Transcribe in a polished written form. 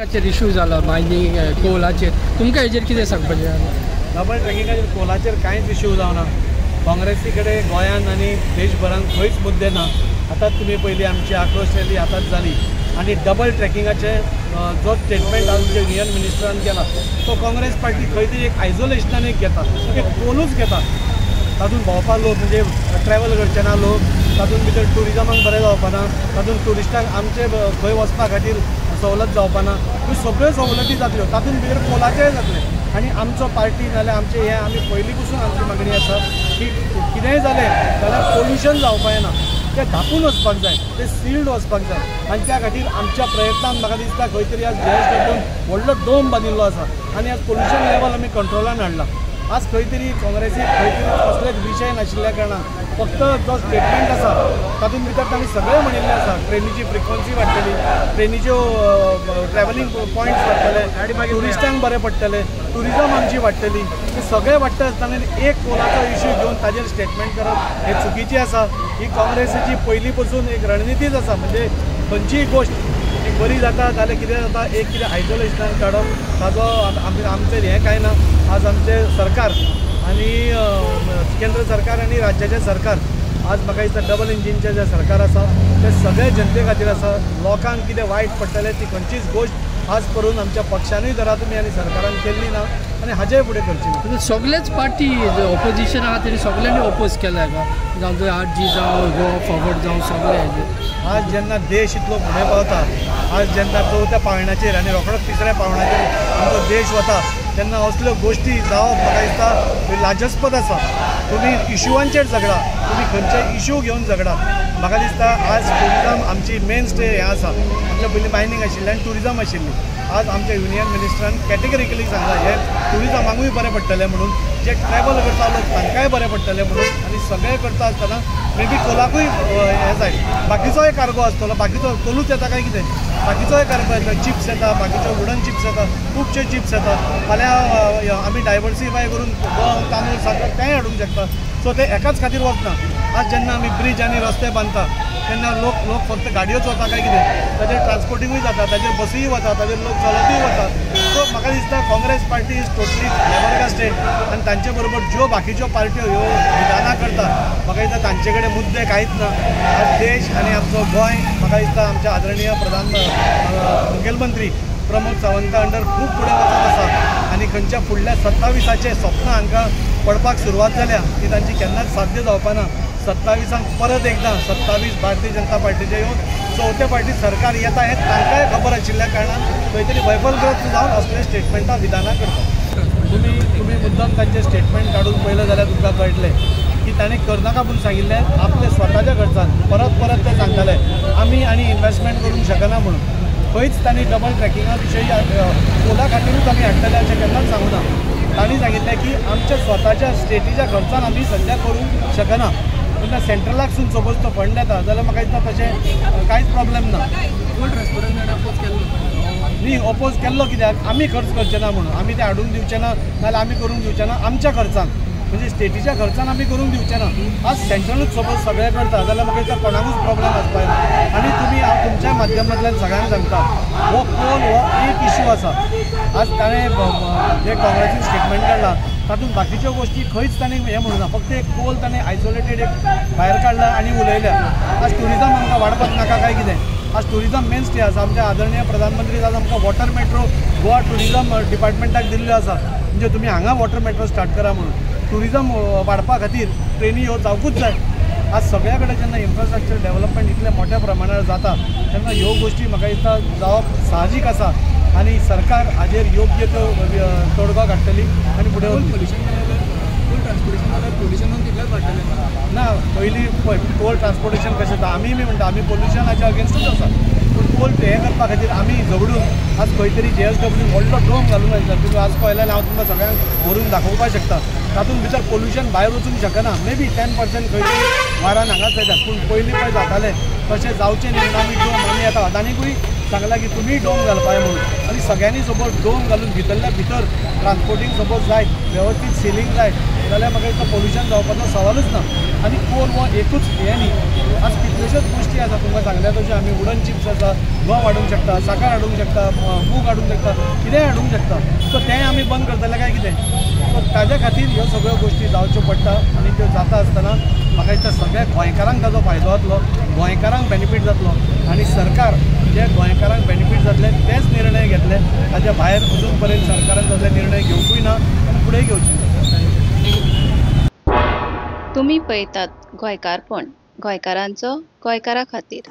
ट्रॅकिंगाचेर issue जाला mining कोलाचेर, तुमकां हेजेर कितें सांगपाचें? डबल ट्रॅकिंगाचेर कोलाचेर कांयच इशू जावना. काँग्रेसी कडेन गोंयांत आनी देशभरांत खंयच मुद्दे ना. आतांच तुमी पयली आमची आक्रोश रॅली आतांच जाली आनी डबल ट्रॅकिंगाचे जो स्टेटमेंट आमच्या युनियन मिनिस्टरान केला तो काँग्रेस पार्टी खंय तरी एक आयसोलेशनान एक घेता, एक कोलूच घेता. तातूंत भोंवपा लोक म्हणजे ट्रॅवल करचे ना लोक, तातूंत भितर ट्युरिजमाक बरें जावपा ना, तातूंत ट्युरिस्टांक आमचे खंय वचपा खातीर सवलत जावपा ना, ह्यो सगळ्यो सवलती जातल्यो तातूंत भितर कोलाचेय जातले. आनी आमचो पार्टी नाल्यार आमचें हें आमी पयलीं पसून आमची मागणी आसा की कितेंय जालें जाल्यार पोल्युशन जावपा येना, तें धापून वचपाक जाय, तें सिल्ड वचपाक जाय. आनी त्या खातीर आमच्या प्रयत्नान म्हाका दिसता खंय तरी आज GSW व्हडलो डोम बांदिल्लो आसा आनी आज पोल्युशन लेवल आमी कंट्रोलान हाडलां. आज खंय तरी काँग्रेसीक खंय तरी कसलेच विशय नाशिल्ल्या कारणान फक्त जो स्टेटमेंट आसा तातूंत भितर तांणी सगळें म्हणिल्लें आसा. ट्रेनीची फ्रिक्वन्सी वाडटली, ट्रेनीच्यो ट्रॅवलिंग पॉयंट्स वाडटले, ट्युरिस्टांक बरें पडटलें, ट्युरिजम आमची वाडटली, तें सगळें वाडटा आसतना एक कोलाचो इशू घेवन ताजेर स्टेटमेंट करप हें चुकीचें आसा. ही काँग्रेसीची पयलीं पसून एक रणनितीच आसा, म्हणजे खंयचीय गोश्ट एक बरी जाता जाल्यार कितें जाता एक कितें आयसोलेशनान काडप, ताजो आमचेर हें कांय ना. आज आमचें सरकार आनी केंद्र सरकार आनी राज्याचें सरकार आज म्हाका दिसता डबल इंजिनचें जें सरकार आसा तें सगळें जनते खातीर आसा. लोकांक कितें वायट पडटलें ती खंयचीच गोश्ट आज करून आमच्या पक्षानूय धरा तुमी आनी सरकारान केल्ली ना आनी हाजेय फुडें करची ना. सगळेच पार्टी ऑपोजिशन आहा तेणी सगळ्यांनी ओपोज केला हाका, जावं आरजी जावं गोवा फॉरवर्ड जावं सगळे हेजेर. आज जेन्ना देश इतलो फुडें पावता, आज जेन्ना चवथ्या पावंड्याचेर आनी रोखडोच तिसऱ्या पावंड्याचेर आमचो देश वता तेन्ना असल्यो गोश्टी जावप म्हाका दिसता लाजस्पद आसा. तुमी इशुवांचेर झगडा, तुमी खंयचे इशू घेवन झगडा. म्हाका दिसता आज ट्युरिजम आमची मेन स्टे हें आसा. आमच्या पयलीं मायनींग आशिल्लें आनी ट्युरिजम आशिल्ली. आज आमच्या युनियन मिनिस्टरान कॅटेगरिकली सांगलां हें ट्युरिजमाकूय बरें पडटलें म्हणून, जे ट्रॅवल करता लोक तांकांय बरें पडटलें म्हणून, आनी सगळें करता आसतना मे बी कोलाकूय हें जाय. बाकीचोय कार्गो आसतलो, बाकीचो कोलूच येता काय कितें, बाकीचोय कार्गो येता, चिप्स येता, बाकीच्यो वुडन चिप्स येता, खुबशे चिप्स येता. फाल्यां आमी डायवर्सिफाय करून गंव, तांदूळ, साकर तेंय हाडूंक शकता. सो ते एकाच खातीर वचना. आज जेन्ना आमी ब्रिज आनी रस्ते बांदता तेन्ना लोक लोक फक्त गाडयोच वता काय कितें, ताजेर ट्रान्सपोर्टिंगूय जाता, ताजेर बसीय वता, ताजेर लोक चलतूय वता. सो म्हाका दिसता Congress party is totally flabbergasted आनी तांचे बरोबर ज्यो बाकीच्यो पार्ट्यो ह्यो विधानां करता म्हाका दिसता तांचे कडेन मुद्दे कांयच ना. आज देश आनी आमचो गोंय म्हाका दिसता आमच्या आदरणीय प्रधान मुखेलमंत्री प्रमोद सावंता अंडर खूब फुडें वचत आसा आनी खंयच्या फुडल्या 27 स्वप्नां हांकां पडपाक सुरवात जाल्या ती तांची केन्नाच साध्य जावपा ना. 27 परत एकदां 27 भारतीय जनता पार्टीचे येवन चवथे पार्टी सरकार येता हें तांकांय खबर आशिल्ल्या कारणान खंय तरी वैफलग्रस्त जावन असले स्टेटमेंटां विधानां करता. तुमी मुद्दम तांचें स्टेटमेंट काडून पळयलें जाल्यार तुमकां कळटलें की ताणें करनाका म्हूण सांगिल्लें आपले स्वताच्या खर्चान. परत परत ते सांगताले आमी आनी इन्वेस्टमेंट करूंक शकना म्हणून. खंयच तांणी डबल ट्रॅकिंगा विशयी कोला खातीरूच आमी हाडटले अशें केन्नाच सांगूना. तांणी सांगिल्लें की आमच्या स्वताच्या स्टेटीच्या खर्चान आमी सद्या करूंक शकना. तेन्ना सेंट्रलाकसून सपोज तो फंड येता जाल्यार म्हाका दिसता तशें कांयच प्रॉब्लेम ना. न्ही, ओपोज केल्लो कित्याक आमी खर्च करचे ना म्हणून, आमी ते हाडून दिवचे ना नाल्यार आमी करूंक दिवचे ना आमच्या खर्चान, म्हणजे स्टेटीच्या खर्चान आमी करूंक दिवचे ना. आज सेंट्रलूच सपोज सगळें करता जाल्यार म्हाका दिसता कोणाकूच प्रॉब्लेम आसपा जायना. आनी तुमी हांव तुमच्या माध्यमांतल्यान सगळ्यांक सांगता हो कोल हो एक इशू आसा. आज ताणें जे काँग्रेसीन स्टेटमेंट काडला तातूंत बाकीच्यो गोश्टी खंयच ताणें हें म्हणूना, फक्त एक कोल ताणें आयसोलेटेड एक भायर काडला आनी उलयल्या. आज ट्युरिजम आमकां वाडपाक नाका काय कितें, आज ट्युरिजम मेन स्टे आसा. आमच्या आदरणीय प्रधानमंत्री आज आमकां वॉटर मेट्रो गोवा ट्युरिजम डिपार्टमेंटाक दिल्ल्यो आसा, म्हणजे तुमी हांगा वॉटर मेट्रो स्टार्ट करा म्हणून. ट्युरिजम वाडपा खातीर ट्रेनी ह्यो जावकूच जाय. आज सगळ्या कडेन जेन्ना इन्फ्रास्ट्रक्चर डेव्हलपमेंट इतल्या मोठ्या प्रमाणार जाता तेन्ना ह्यो गोश्टी म्हाका दिसता जावप साहजीक आसा आनी सरकार हाजेर योग्य त्यो तोडगो काडटली आनी फुडें वतली. ना, पयलीं पळय टोल ट्रान्सपोर्टेशन कशें जाता, आमी बी म्हणटा आमी पोल्युशनाच्या अगेन्स्टूच आसा, पूण टोल हें करपा खातीर आमी झगडून आज खंय तरी GSW व्हडलो डोम घालून आयला. तुमी आज पळयल्यार हांव तुमकां सगळ्यांक व्हरून दाखोवपाक शकता. तातूंत भितर पोल्युशन भायर वचूंक शकना, मे बी 10% खंय तरी वारान हांगाच येतात, पूण पयलीं पळय जातालें तशें जावचें न्ही म्हणून आमी डोम आमी आतां अदानीकूय सांगलां की तुमी डोम घालपाक म्हणून, आनी सगळ्यांनी सपोज डोम घालून भितरल्या भितर ट्रान्सपोर्टींग सपोज जायत, वेवस्थीत सिलींग जायत जाल्यार म्हाका दिसता पोल्युशन जावपाचो सवालूच ना. आनी कोल हो एकूच हें न्ही, आज कितल्योश्योच गोश्टी आसा. तुमकां सांगल्या तशें आमी वुडन चिप्स आसा, गंव हाडूंक शकता, साकर हाडूंक शकता, मूग हाडूंक शकता, कितेंय हाडूंक शकता. सो तेंय आमी बंद करतले काय कितें? सो ताज्या खातीर ह्यो सगळ्यो गोश्टी जावच्यो पडटा आनी त्यो जाता आसतना म्हाका दिसता सगळ्या गोंयकारांक ताजो फायदो जातलो, गोंयकारांक बेनिफीट जातलो आनी सरकार जे गोंयकारांक बेनिफीट जातले तेच निर्णय घेतले. ताज्या भायर अजून पर्यंत सरकारान तसले निर्णय घेवकूय ना आनी फुडें घेवचे. तुमी पळयतात गोंयकारपण, गोंयकारांचो गोंयकारा खातीर.